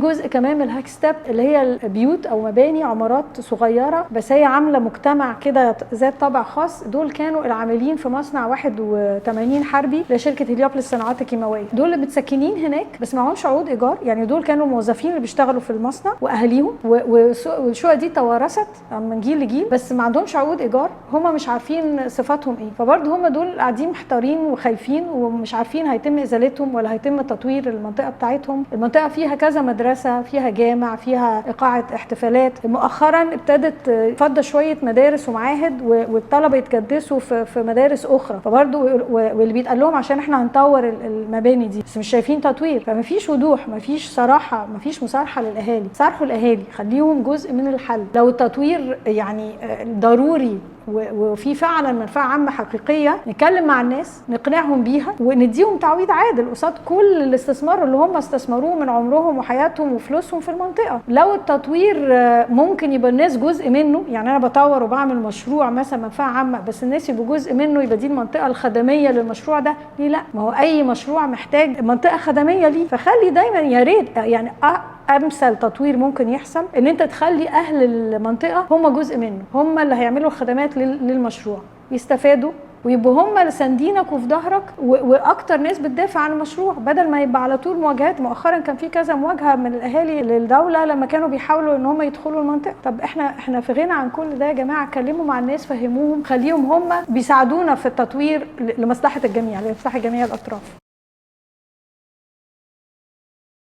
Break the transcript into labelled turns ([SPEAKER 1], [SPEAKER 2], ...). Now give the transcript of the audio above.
[SPEAKER 1] جزء كمان من ال Huckstepp اللي هي البيوت او مباني عمارات صغيرة بس هي عامله مجتمع كده ذات طابع خاص. دول كانوا العاملين في مصنع 81 حربي لشركة هليوبلس للصناعات الكيماوية، دول اللي متسكنين هناك بس معهمش عقود ايجار، يعني دول كانوا موظفين اللي بيشتغلوا في المصنع واهاليهم، والشقق دي توارثت من جيل لجيل بس ما عندهمش عقود ايجار، هم مش عارفين صفاتهم ايه، فبرضه هم دول قاعدين محتارين وخايفين ومش عارفين هيتم ازالتهم ولا هيتم تطوير المنطقة بتاعتهم. المنطقة فيها كذا مدرسه، فيها جامع، فيها قاعة احتفالات. مؤخرا ابتدت تفضى شوية مدارس ومعاهد والطلبة يتكدسوا في مدارس اخرى، فبرضه واللي بيتقال لهم عشان احنا هنطور المباني دي، بس مش شايفين تطوير. فمفيش وضوح، مفيش صراحة، مفيش مصارحه للاهالي. صارحوا الاهالي، خليهم جزء من الحل. لو التطوير يعني ضروري وفي فعلا منفعه عامة حقيقية، نتكلم مع الناس، نقنعهم بيها، ونديهم تعويض عادل قصاد كل الاستثمار اللي هم استثمروه من عمرهم وحياتهم وفلوسهم في المنطقة. لو التطوير ممكن يبقى الناس جزء منه، يعني انا بطور وبعمل مشروع مثلا منفعه عامة بس الناس يبقوا جزء منه، يبقى دي المنطقة الخدميه للمشروع ده، ليه لا؟ ما هو اي مشروع محتاج منطقة خدميه ليه. فخلي دايما يا ريت يعني امثل تطوير ممكن يحصل ان انت تخلي اهل المنطقة هم جزء منه، هم اللي هيعملوا الخدمات للمشروع، يستفادوا ويبقوا هم اللي ساندينك وفي ظهرك واكتر ناس بتدافع عن المشروع، بدل ما يبقى على طول مواجهات. مؤخرا كان في كذا مواجهة من الاهالي للدولة لما كانوا بيحاولوا ان هم يدخلوا المنطقة. طب احنا في غنى عن كل ده يا جماعة. اتكلموا مع الناس، فهموهم، خليهم هم بيساعدونا في التطوير لمصلحة الجميع، لمصلحة جميع الاطراف.